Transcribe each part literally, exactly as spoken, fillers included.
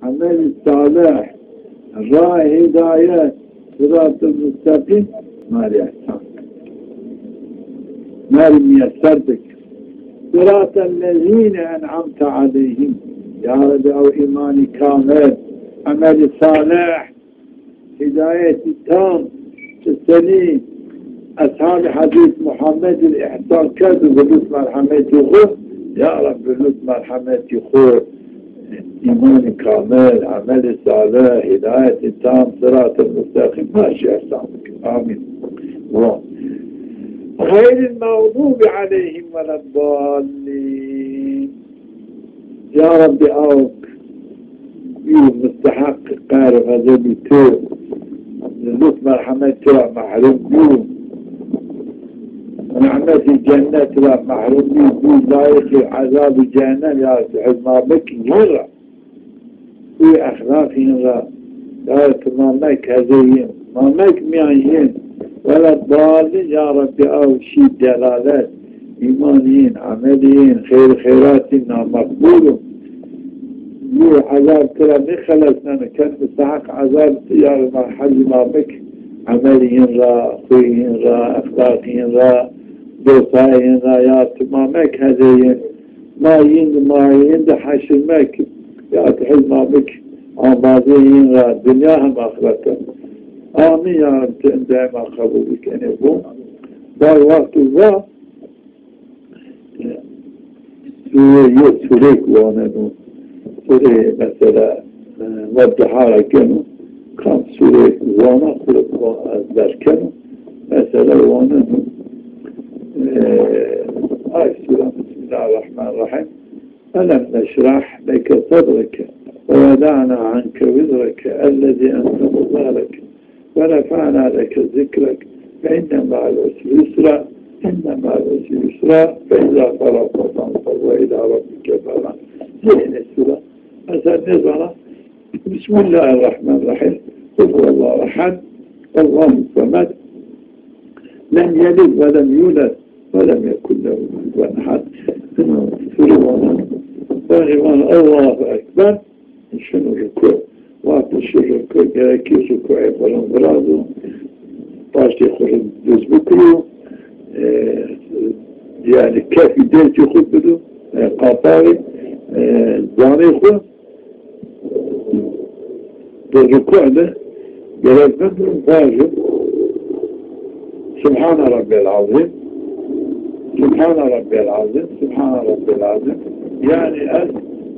Emel-i salih, ra hidayet, sırat-ı müstakim, ma rê ihsan. Ma rê miyeser bik. Sırat-ellezine en'amte aleyhim. Ya Rabbi, ew imanî kamil, emel-i salih, hidayetî tam, ti senî eshabî Hezret Muhammed î ihsan kerdo bi lutf merhemetî xwu, ya Rabbi, lutf merhemetî xwu, îmanî kamil, emelî salih, hidayetî tam, siratî musteqîm, ma şî ihsan bike. Amîn. Wa. Xeyril mexdûbi aleyhim veleddallîn. Ya Rabbî, awk bîyo musteheq qehr û xezebî tu, lutf merhemet tu ra mehrûm bîyo, nimetî cennet ra mehrûm bîyo, bîyo layiqî ezabî cehennem, ya Rabbî, hizma bik, yî ra. Û exlaq yin ra, ya Rabbî, ma mek hezê yin, ma mek mîyan yin. Wela dalîn, ya Rabbî, aw şî delalet, îman yin, emel yin, xeyr xeyrat yin nameqbul o. Yu ezab tu ra nêxelesneno, ken musteheq ezab tu, ya Rabbî, ma hezî ma bik, emel yin ra, xuyê yin ra, exlaq yin ra, dostay yin ra, ya tu ma mek hezê yin. Ma yin, ma yin de heşir mek, ya tu hez ma bik, ambazê yin ra, dinya hem axiret de. Amîn ya Rabbî, tu endayê ma qebul bik. Enê bu. Bay wexto va, e, sure, yo surek waneno. Sure, mesela, e, Wedduha ra geno. Kam surek wana, xwu ra ezber keno. Mesela waneno. E, ay sure, Bismillahirrahmanirrahim. ألم نشرح لك صدرك ووضعنا عنك وزرك الذي أنقض ظهرك ورفعنا لك ذكرك فإن مع العسر يسرا إن مع العسر يسرا فإذا فرغت فانصب وإلى ربك فارغب. Zî enê sure. Mesela nêzana. بسم الله الرحمن الرحيم. قل هو الله أحد. الله الصمد. لم يلد ولم يولد ولم يكن له كفوا أحد. Ino sure vana, vana Allahu Ekber, şino ruku. Wextê şi ruku, gerekî rukuê xwu rind virazo, paştê xwu rind duz bikiro, e, yanî kefî destî xwu bido, e, qapawê, e, zanê xwu, di rukû de gerek mendo vajo, Subhane Rabbiyel Azîm, Subhane Rabbiyel Azîm, Subhane Rabbiyel Azîm. Yanî ez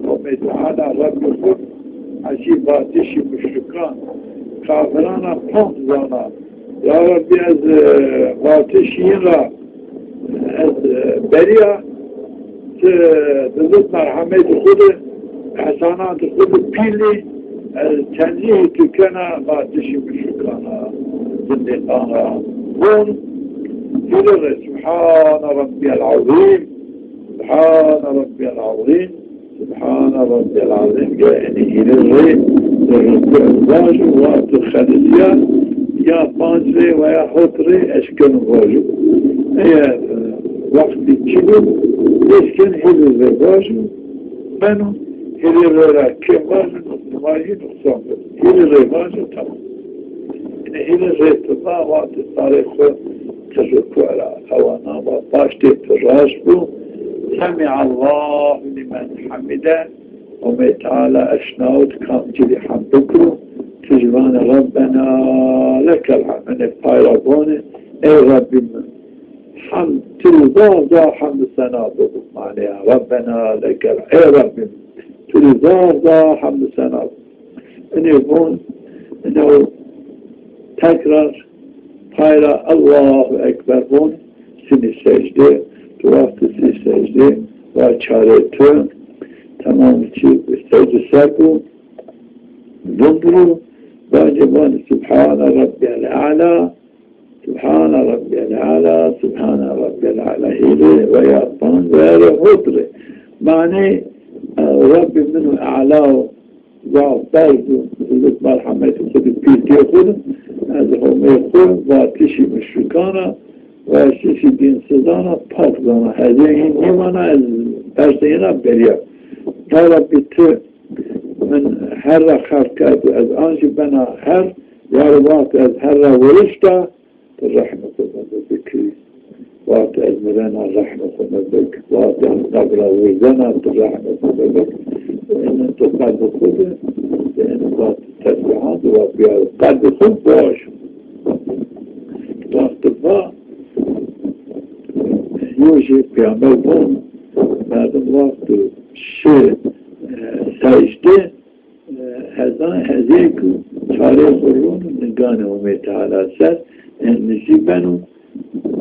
Homê Teala Rebbî xwu ez şî vatişî muşrikan, kafiran ra pand zana. Ya Rebbî, ez, e, vatişî yin ra ez, e, berîya, ti di zû merhemetî xwu de, ehsanatî xwu de pîl î, ez tenzîhî tu kena vatişî muşrikan ra, zindîqan ra. Von, hîrê rê, Subhane Rabbiyel Azîm, Subhane Rabbiyel Azîm, Subhane Rabbiyel Azîm, yanî hîrê rê, rê rukû vajo, wexto xelisîya, ya panc rê veya hot rê eşkeno vajo. Eger, e, wextî çi bo, eşken hîrê rê vajo, beno, hîrê rê ra kêm vajo, nimajî nuqsan bo. Hîrê rê vajo, tamam. Yanî hîrê rê tu va, wextê sarê xwu ti rukû ra, ewa nama paştê tu raşt bo. Semîallahu lîmen hamîde, Homê Teala eşnawit kam ci rê hemd bikiro, tu jî vanê Rabbena lekel hemd. Enê pay ra vanê, ey Rebbî mi, hemd, tu rê zaf zaf hemd û sena bibo. Manê ya, Rabbena lekel, ey Rebbî mi, tu rê zaf zaf hemd û sena bibo. Inê von, ino tekrar pay ra Allahu Ekber von, sinî secde, tu wextî sî secde, wa çarê tu, temam çî secde ser bo, dunduro, bacê vanî Subhane Rabbiyel A'la, Subhane Rabbiyel A'la, Subhane Rabbiyel A'la, hîrê veya panc veya rê hot rê. Manê, e, Rebbî min o, E'la o, zaf berz o, lutf merhemetî xwu de, pîltîyê xwu de, ez Homê xwu vatişî muşrikan ra, vatişî dînsizan ra pak zana. Hezê yin nêmana, ez persê yin ra berîya. Ya Rebbî, tu min Her ra xerf kerdo, ez an jî bena her, ya Reb, wexto ez her ra wirişta, ti rehmê xwu mi bibikî. Wexto ez mirena, rehmê xwu mi bik. Wexto ez qebra wirzena, ti rehmê xwu mi bik. Eno tu qelbê xwu de, eno vat tesbîhan de wa biyaro qelbê xwu baş. Wexto va, yo jî peyamber von, merdim wexto şi, e, secde, e, hezan, hezê ku çarê xwu rono niganê Homê Teala ser, e, nizî beno,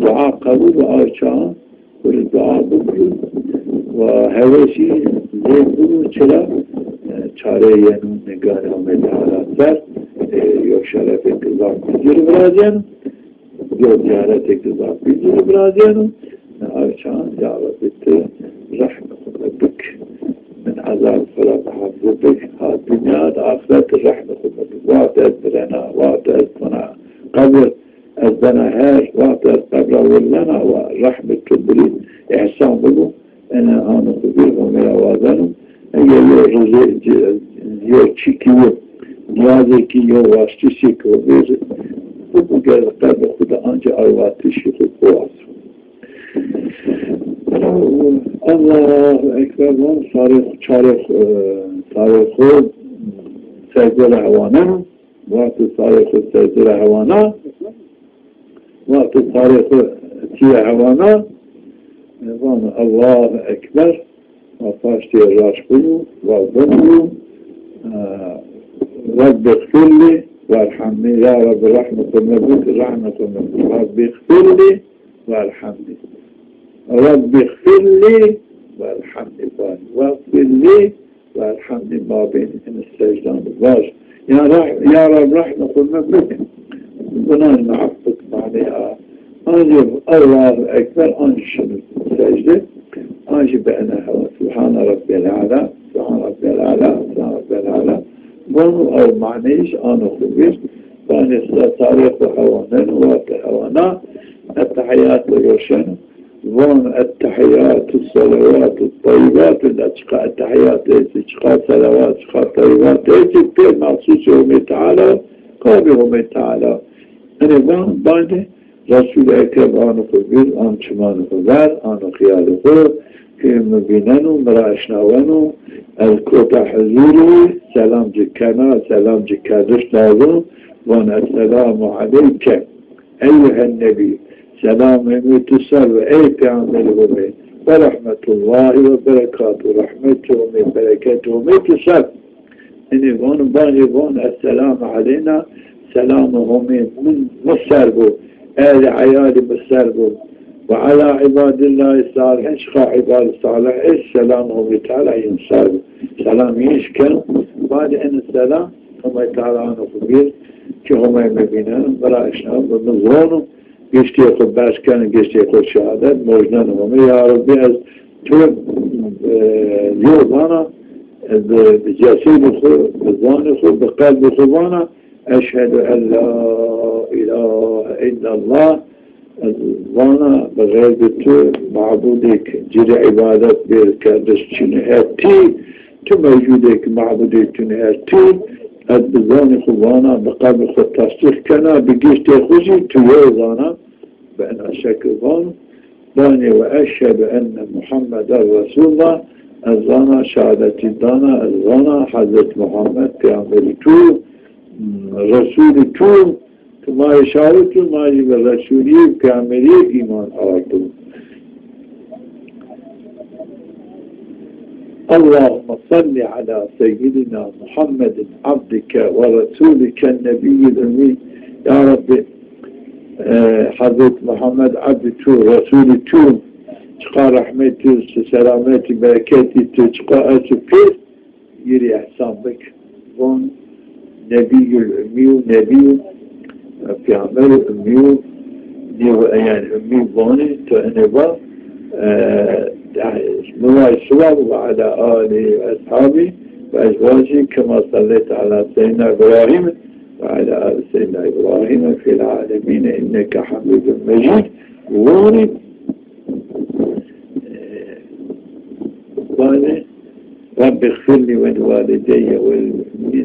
dua qebul û aw çaxan xwu rê dua bikiro wa hewesî zêd biro, çira, e, çare yeno niganê Homê Teala ser, e, yo şerefêk zaf pîzî rê virazîyeno. Yo zîyaretêk de zaf bî zî virazîyeno. Mi aw çaxan, ya Rebbî, ti rehmê xwu mi bik. Min ezabê xwu ra mihafeze bik. Ha dinya de, axiret de rehmê xwu mi bik. Wexto ez mirena, wexto ez bena qebir, ez bena her, wexto ez qebra wirzena wa rehmê tu birî, îhsan bibo. Ene ano xwu vîr, Homê ra wazeno. Ege yo rizê, yo çîkî, yo niyazêkî, yo waştişêkî xwu vîr, bibo gel qelbê xwu de, ancî aw vatişî xwu biwazo. Allahu Ekber, von sarê xwu, çarê xwu, e, sarê xwu secde ra hewaneno. Wexto sarê xwu secde ra hewana, wexto sarê xwu tîya hewana, e, vano Allahu Ekber, wa paştê raşt bino, wa vano, e, Rebbixfirlî werhamnî, ya Rebbî rehmê xwu mi bik, rehmê xwu mi bik, Rebbixfirlî werhamnî. Rebbixfirlî werhamnî. Vanî, Weğfirlî werhamnî, mabênî ini secdan de vaj. Ya Reh-, ya Reb, rehmê xwu mi bik, gunanê mi ef bik, manê a. Ancî Allahu Ekber, ancî şino secde, ancî bi ene hewa. Subhane Rabbiyel Ala, Subhane Rabbiyel Ala, Subhane Rabbiyel Ala. Vano ew maneyîş ano xwu vîr, vanê sarê xwu hewaneno, wexto hewana, ettehîyatî roşeno, vano, Ettehîyatü, selawatü, tayyibatü, la çiqa ettehîyat êsî, çiqa selawat, çiqa tayyibat êsî, pê mexsûsê Homê Teala, qabê Homê Teala. Enê van, badê Resûlê Ekrem ano xwu vîr, ano çimanê xwu ver, ano xiyalê xwu, ke mi vîneno, mi ra eşnaweno, ez kota huzûrî, selam ci kena, selam ci kerdiş lazim, van, Esselamu aleyke. Eyyuhen Nebî, selamê Homê tu ser bi, ey Peyamberê Homê, ve rehmetullahî ve berekatuhu, rehmetê Homê, bereketê Homê tu ser. Enê vano, badê vano, Esselamu aleyna, selamê Homê min, mi ser bo, ehlê eyalî mi ser bo. Ve ala ibadillahî salihîn, çiqa îbadê salih est, selamê Homê Teala yin ser bo. Selam yin keno, badê enê selam, Homay Teala ano xwu vîr, ki Homay mi vîneno, mi ra eşnaweno, bi mi zono, giştê xwu berz keno, giştê xwu şehadet, mojneno Homê, ya Rebbî, ez tu, e, yo zana, e, bi, bi cesedê xwu, bi zanê xwu, bi qelbê xwu vana, Eşhedü en la ilahe illallah, ez vana bi xeyrê tu mabudêk ci rê îbadet bêr kerdiş çin o her tî, tu mewcûd ê ke mabudê tu nî her tî, ez bi zanê xwu vana, bi qelbê xwu tesdîq kena, bi giştê xwu jî tu yo zana, bi ena şekil vano, vanê ve eşhedü enne Muhammeden Resulullah, ez zana, şehadetî dana, ez zana Hezret Muhammed peyamberî tu, Resûlî tu, tu ma yê şahid tu, ma jî bi Resûlî, Peyamberî îman ardo. Allahümme salli ala seyyidina Muhammedin abdike ve resûlike nebiyyil ümmî. Ya Rabbi, e, Hazreti Muhammed abdî tu, Resûlî tu, çiqa rehmetî, selametî, bereketî tu, çiqa esto pêr, yi rê îhsan bik. Von Nebîyul Ummî û Nebî, e, Peyamber Ummî û nêv, yanî Ummî vanê, to enê va, e, mi vay silav ve ala alî ve eshabî ve ezwacî kema salleyte ala seyyidina Îbrahîm ve ala alî seyyidina Îbrahîm fil alemîne inneke hamîdun mecîd. Vanê, e, vanê, Rabbixfirlî ve liwalideyye ve lilmu'minîne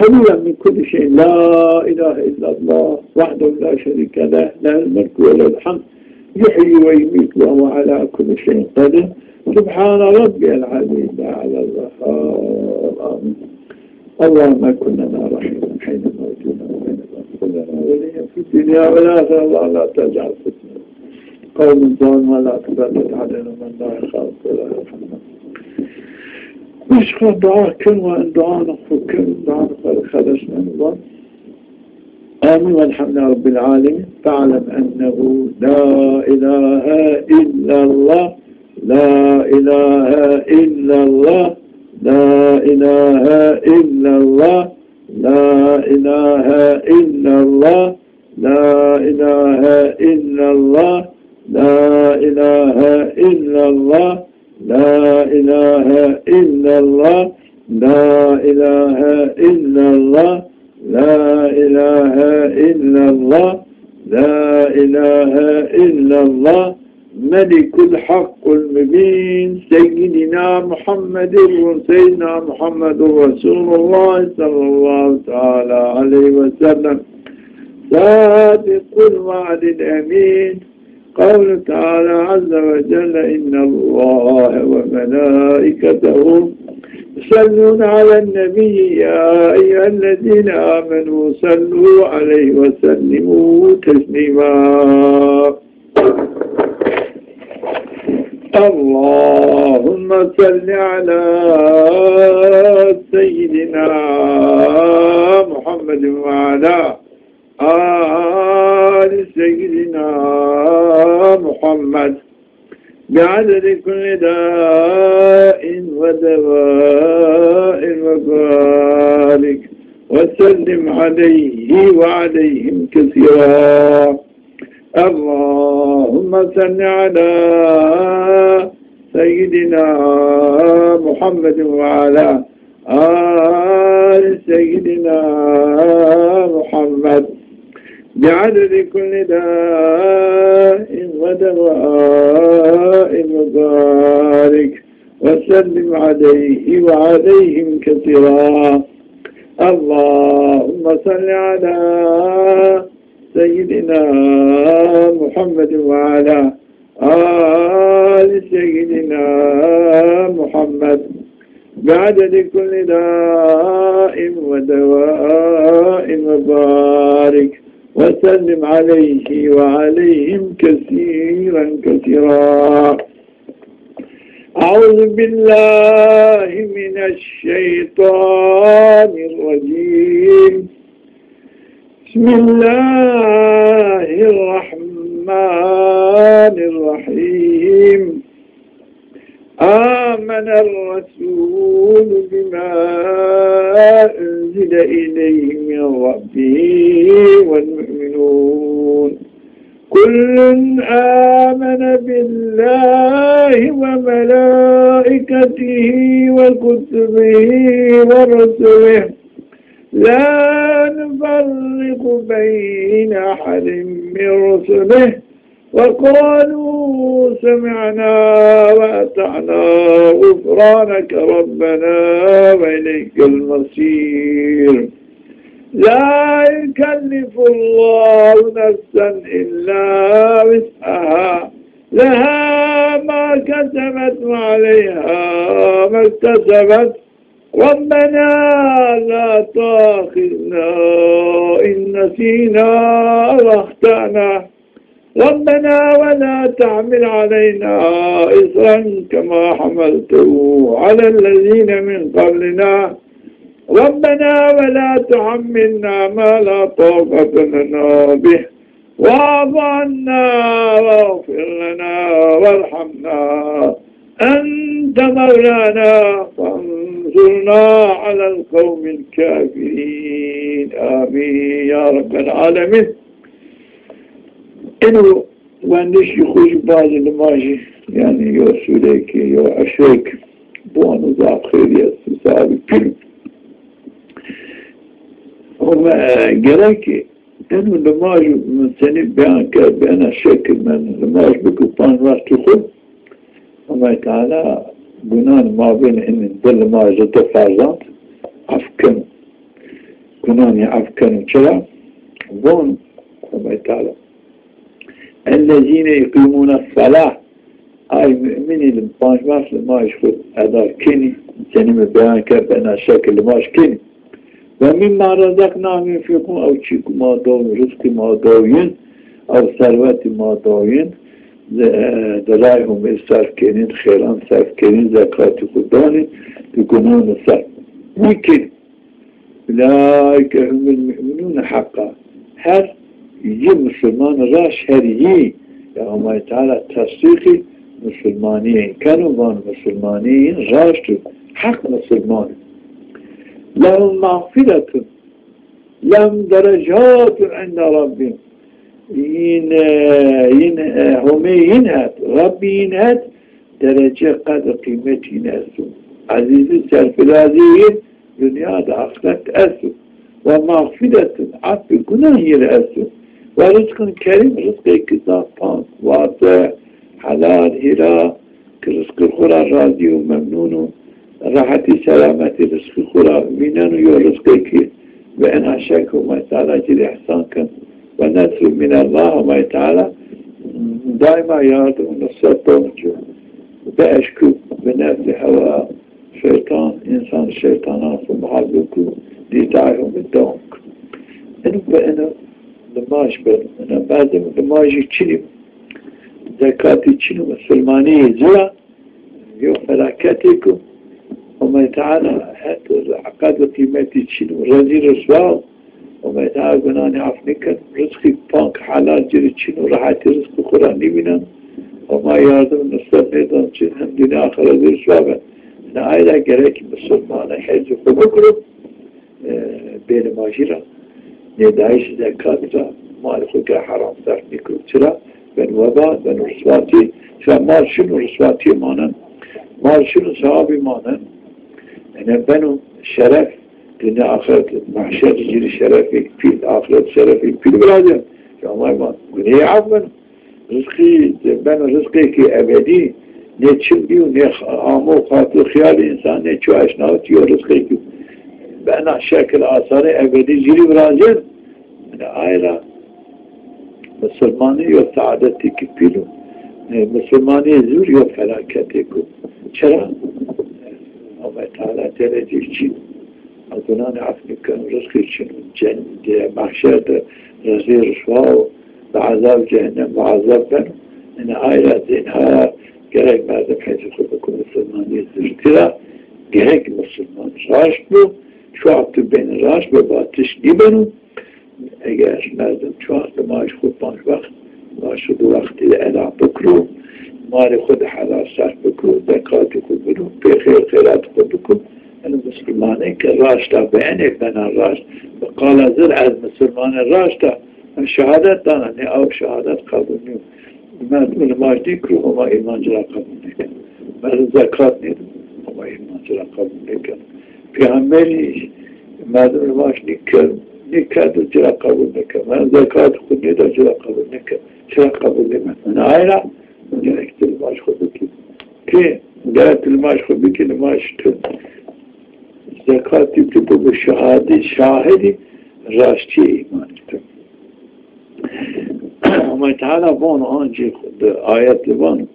بريئا من كل شيء، لا إله إلا الله وحده لا شريك له، له الملك وله الحمد، يحيي ويميت وهو على كل شيء قدير. سبحان ربي العلي الأعلى القهار. آمين. اللهم كن لنا رحيما حين موتنا، وكن لنا وليا في الدنيا والآخرة. اللهم لا تجعل فتنة قوم ظالم، ولا تسلط علينا من لا يخافك ولا يرحمنا. Îşq, dua kin, wa in duanê xwu kin, duanê xwu rê xelesnen, wa. آمين والحمد لله رب العالمين. فاعلم أنه لا إله إلا الله، لا إله إلا الله، لا إله إلا الله، لا إله إلا الله، لا إله إلا الله، لا إله إلا الله، لا إله إلا الله، لا إله إلا الله، لا إله إلا الله، لا إله إلا الله، ملك الحق المبين، سيدنا محمد، سيدنا محمد رسول الله صلى الله تعالى عليه وسلم، صادق الوعد الأمين، قوله تعالى عز وجل: إن الله وملائكته يصلون على النبي، يا أيها الذين آمنوا صلوا عليه وسلموا تسليما. اللهم صل على سيدنا محمد وعلى آل سيدنا محمد بعدد كل داء ودواء وبارك وسلم عليه وعليهم كثيرا. اللهم صل على سيدنا محمد وعلى آل سيدنا محمد بعدد كل داء ودواء وبارك وسلم عليه وعليهم كثيرا. اللهم صل على سيدنا محمد وعلى آل سيدنا محمد بعدد كل داء ودواء وبارك وسلم عليه وعليهم كثيرا كثيرا. أعوذ بالله من الشيطان الرجيم. بسم الله الرحمن الرحيم. آمن الرسول بما أنزل إليه من ربه والمؤمنون. كل آمن بالله وملائكته وكتبه ورسله لا نفرق بين أحد من رسله وقالوا سمعنا وأطعنا غفرانك ربنا وإليك المصير. لا يكلف الله نفسا إلا وسعها، لها ما كسبت وعليها ما اكتسبت، ربنا لا تؤاخذنا إن نسينا أو أخطأنا، ربنا ولا تحمل علينا إصرا كما حملته على الذين من قبلنا، ربنا ولا تحملنا ما لا طاقة لنا به، واعف عنا واغفر لنا وارحمنا أنت مولانا فانصرنا على القوم الكافرين. آمين يا رب العالمين. Eno wendişî xo jî bazî limajî, yanî yo sûreyêkê, yo eşreyêk, bi wano zaf xeyrî estî, sabi pîl. Home gerek eno limaj senî beyan kerd, bi ena şekil men limaj bikî panc wextî xo. Homay Teala gunan mabên hin di limaj de do ferzand ef keno. Gunan ya ef keno. Çira? Von Homay Teala. Ellezîne yuqîmûne selâh. Ay mu'minî li panc wextî limaj xo eda kenî, senî mi beyan kerd, ena şekil limaj kenî. Ve mimma razaknahum yunfikûn, ew çî ku ma daw, rizqî ma daw yin, ew serwetî ma daw yin, di, e, di ray Homê serf kenîn, xêran serf kenîn, zekatî xo danîn, di gunan serf. Wî kenî. Ulaike humul mu'minûne heqqa. Her yi musulman raşt, her yi. Ya Homay Teala tesdîqî musulmanîyên keno, van musulmanîyên raşt û heq musulman. Lehum mexfiretun, lehum derecatun inde rabbihim. Yin, e, yin, e, Homê yin het, Rabbî yin het, derece, qedr, qîmet yin esto. Ezîzî serfirazîyê yi dinya de axiret de esto. Ve mağfiretun, affê gunahî yi rê esto. Ve rizqun kerîm, rizqêkî zaf pak, wase, helal, hîra, ki rizqî xo ra razî û memnûn û rehetî selametî rizqî xo ra vîneno, yo rizqêkî bi ena şek Homay Teala ci rê îhsan ken. Ve nesrun minellah, Homay Teala daîma yardim û nusret dono ci. Bieşku bi nefsî hewa, şeytan, însan şeytanan xo muhal bik û dîtayê Homê dewam kin. Eno bi eno limaj beno. Ena merdim limajî çinî, zekatî çinî, musulmanî ci ra yo felaketêk o. Homay Teala het qedr û qîmetî çinî, rezîl riswa o. Homay Teala gunanî af nêkeno. Rizqî pak helal ci rê çinî, rehetî rizqî xo ra nêvîneno. Homa yardim nusret nêdano ci, hem dinya axiret zî riswa beno. Ina ay ra gerek musulmane hêzî xo bikiro, e, bêlimajî ra, nêdayîş zekat ra, malê xo ke heram serf nêkiro. Çira? Beno webal, beno riswatî. Çira mal şino riswatî manen. Mal şino sewabî manen. Ene beno şeref, dinya axiret, mehşer ci rê şerefêk pîl, axiret şerefêk pîl virazeno. Çira ma guneyê af beno. Rizqî, beno rizqêkî ebedî, nê çin bîyo, nê amo xatir xiyalê însan, nê ço eşnawo, yo rizqêkî bi ena şekil asarê ebedî ci rê virazên. Ina ay ra musulmanî yo seadetêkî pîl o. E, musulmanî zûr yo felaketêk o. Çira? Homay Teala dereceyê çin o. Gunanî af nêkeno, rizqî çin o, cen-, de, mehşer de rezîl riswa o, bi ezab cehennem muezeb beno. Ina ay ra zî ha gerek merdim hêzî xo biko musulmanî zirtî ra, gerek musulman raşt bo, ço wext tu benî raşt, bi vatiş nêbeno. Eger merdim ço wext limaj xo panc wext, limaj xo di wextî de eda bikiro, malê xo de helal serf bikiro, zekatê xo bido, pê xêr xêratê xo bikiro, eno musulmanê ke raşt a, bi enê bena raşt, bi qala zir ez musulmane raşt a, şehadet dana, nê, aw şehadet qebul nîyo. Merdim limaj nêkiro, Homa îman ci ra qebul nêkeno. Merdim zekat nêdo, Homa îman ci ra qebul nêkeno. Pêxemberî merdim limaj nêkir-, nêkerdo, ci ra qebul nêkeno. Merdim zekat xo nêda, ci ra qebul nêkeno. Ci ra qebul nêbeno. Ina ay ra gerek tu limaj xo bikî. Pê gerek tu limaj xo bikî, limaj tu zekatî tu bibo şahidî, şahidî raştîyê îmanî tu. Homay Teala vano, ancî di ayet de vano,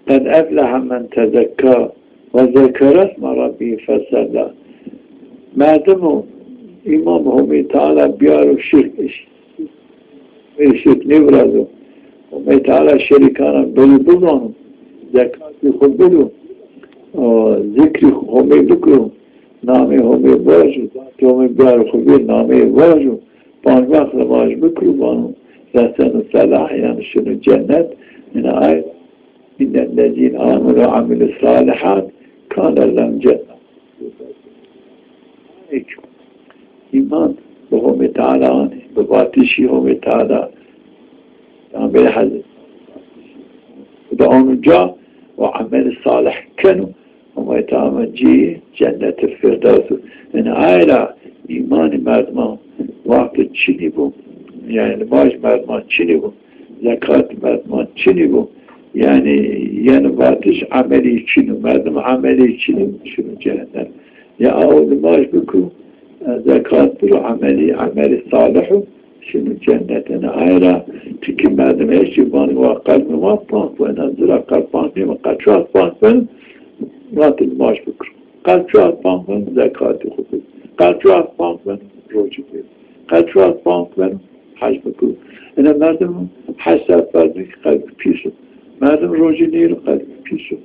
"Qed efleha men tezekka ve zekere isme rabbî fesella." Merdimo îman bi Homê Teala biyaro, şirk, şirk nêvirazo. Homê Teala şerîkan ra berî bizano, zekatî xo bido, o, zikrî Homê bikiro, namê Homê vajo, zatê Homê biyaro xo vîr, nameyê vajo, panc wext limaj bikiro, vano, reseno felah, yanî şino cennet. Ina ay, "Înnellezîne amenu ve amilus salihat kane lehum cennet." Îman bi Homê Teala anê, bi vatişî Homê Teala, Peyxemberê Hezretî de ano ca û emelê salih keno, Homay Teala ci Cennetê Firdewsî. Yanî ay ra îmanê merdiman wexto çinî bo, yanî limaj merdiman çinî bo, zekat merdiman çinî bo. Yanî yeno vatiş emelî çin o. Merdim emelî çin o, şino cehennem. Ya aw limaj biko, zekat biro, emelî, emelî salih o, şino cennet. Yanî ay ra, çimkî merdim eşî vanî wa qelbê ma pak bo, ena zira qelb pak nêbo, qelb çax pak beno, vatê limaj bikiro. Qelb çax pak beno, zekatê xo biro. Qelb çax pak beno, rocî biro. Qelb çax pak beno, hec bikiro. Ena merdim hec ser ferz bikî, qelbî pîs o. Merdim rocî nêgîro, qelbî pîs o.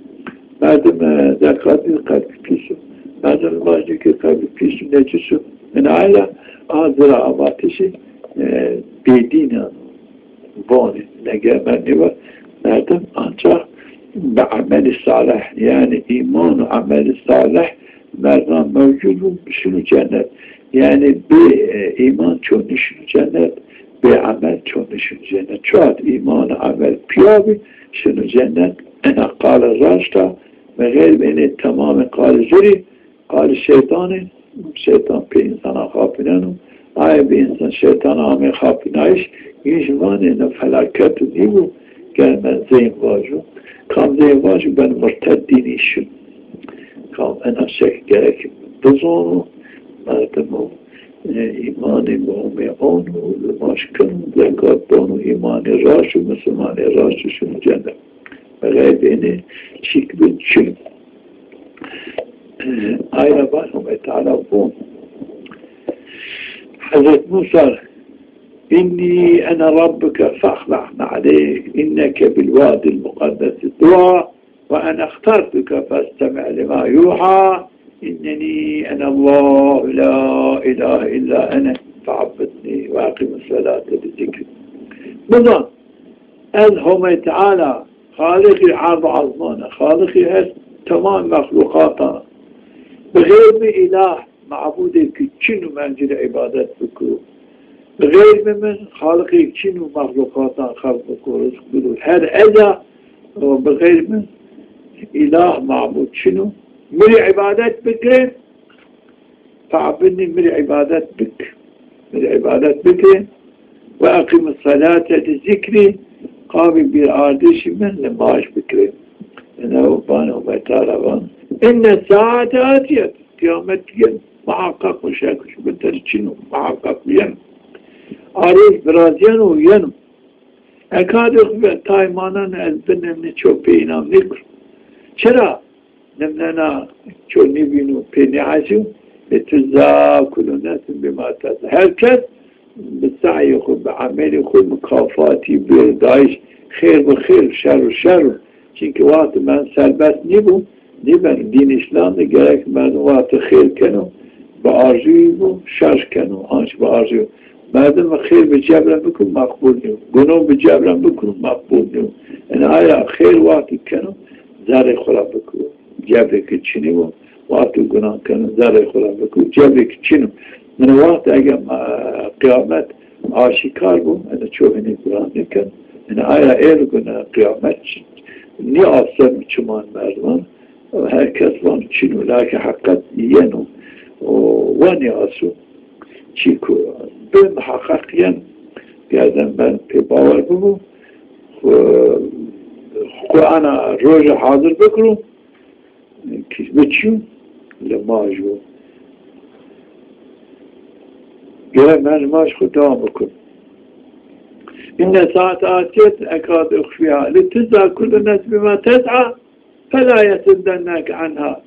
Merdim, e, zekat nêdo, qelbî pîs o. Merdim limaj nêgîro, qelbî pîs o, necis o. Ena ay ra a zira a vatişî, e, bêdîn a. Vanê, nege merdim nêva, merdim ancax bi emelî salih, yanî îman û emelî salih merdiman mewcud bo, şino cennet. Yanî bê, e, îman ço nêşino cennet, bê emel ço nêşino cennet. Ço wext îman û emel pîya bî, şino cennet. Ena qala raşt a, Bi xeyr bi înê temamê qalê jûrî, qalê şeytanê, şeytan pê însana xapîneno. Aye bi însan şeytana amê xapînayîş, yin jî vanê ena felaket û nîbû, ger ben zey vajo. Kam zey vajo ben murted, dînî şin. Kam ena şek gerek bizono, merdimo, e, îmanê muhîmê ono, limaj keno, zekat dano, îmanê raşt û, misilmanê raşt û şino cennet. Bi xeyr bi înê çîk bin çin. Ay ra van Homay Teala von. Hezret Musa, "Înnî ene rabbuke fexle'ne aleyk, înneke bil wadil muqaddesi tuwa, ve ene ixtartuke festemi' lima yuha, înnenî enellâhu la ilahe illa ene fe'budnî ve eqimis selate li zikrî." Bizan, ez Homay Teala, Xaliqî erd û ezman a, Xaliqî her temam mexluqatan a. Bi xeyr mi îlah, mabudêk çin û min ci rê îbadet bikiro. Bi xeyr mi min Xaliqêk çin û mexluqatan xelq bikiro, rizq bido. Her ez a, bi xeyr mi îlah, mabud çin û mi rê îbadet bikirê. Fe'budnî, mi rê îbadet bik. Mi rê îbadet bike. Ve eqimis selate li zikrî, qabî bîrardişî min limaj bike. Ena van Homay Teala van. Inne saate atiyet. Qiyamet yen. Muhaqqaq û şek û şubhe der çin o. Muhaqqaq yen. A roj virazîyeno û yeno. Ekadê xwu ve tay manan ez binimnî ço pê înan nêkir. Çira? Nimnena ço nêbîno, pê nêhesîyo, lîtujza kullu nefsin bima tes'a. Her kes bi seyê xwu, bi emelê xwu mukafatî bêro dayîş, xêr bi xêr, şer bi şer o. Çimkî wextê min serbest nîbû, nêbeno. Dîn Îslam de gerek merdim wextê xêr keno, bi arzuyî bo, şer keno, anc bi arzuyî. Merdim xêr bi cebren bikiro, meqbul nîyo. Guno bi cebren bikiro, meqbul nîyo. Ena ay ra xêr wextê keno, zerrê xwu ra bikiro. Cebrêk çinî bo, wextê gunan keno, zerrê xwu ra bikiro, cebrêk çin o. Ena wext eger, e, qiyamet aşîkar bo, ena ço hinî gunan nêkeno. Ena ay ra êr gune qiyamet nîasen çiman merdiman. Her kes van çin o, lakin heqet yeno. O, wa nêaso. Çîku bi muhaqqaq yen, gerden ben pê bawer bibo. Xwu, xwu ana roje hazir bikiro. Kî biçîyo, limaj o. Gere ben limaj xwu dewam bikim. Inne saate atiyet ekadê xwu fiha. Lîtujza kullu nefsin bima tes'a. Fela yesuddenneke anha.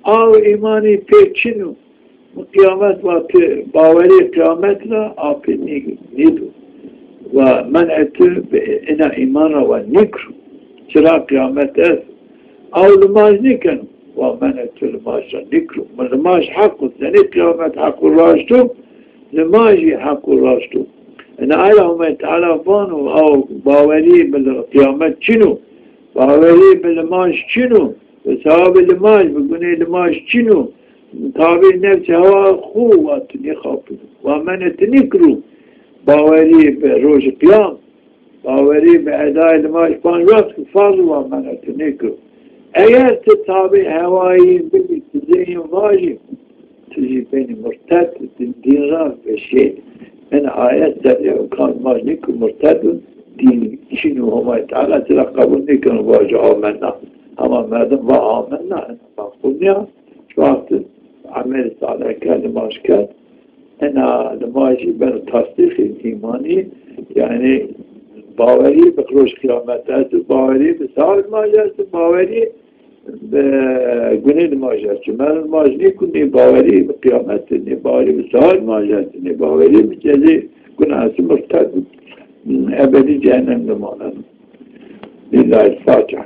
Aw îmanî pê çin o. Qiyamet wa pê, bawerî qiyamet ra a pê nî-, nîdo. Wa men'ê tu bi ina îman ra wa nîkiro. Çira qiyamet est. Aw limaj nêkeno. Wa men'ê tu limaj ra nîkiro. Mi limaj heq o. Senî qiyamet heq o, raşt o. Limajî heq o, raşt o. Ena ay ra Homay Teala vano, aw bawerî bi li-, qiyamet çin o. Bawerî bi limaj çin o, bi sewabê limaj, bi gunê limaj çin o, tabî nefsê hewa xwu wa tu nêxapino, wa menê tu nêkiro. Bawerî bi rojê qiyam, bawerî bi edayê limaj panc wext ki farz o, wa menê tu nêkiro. Eger ti tabî hewayî bibî, ti zeyîn vajî, tu jî benî murted, din, din ra veşênî. Ena ayet ser ê kam vaj nêko murted o, din çin o, Homay Teala ci ra qebul nêkeno vajo amenna. Hema merdim va amenna, ena meqbul nîya. Çi wext emel salih kerd, limaj kerd, ena limajî beno tasdîqî îmanî, yanî bawerî bi roj qiyamet esto, bawerî bi sewab limaj esto, bawerî bi gunê limaj esto. Merdim limaj nêko, nê bawerî bi qiyamet, nê bawerî bi sewab limaj esto, nê bawerî bi cezê guna esto, murted, ebedî cehennem de maneno. Lîllahîl Fatiha.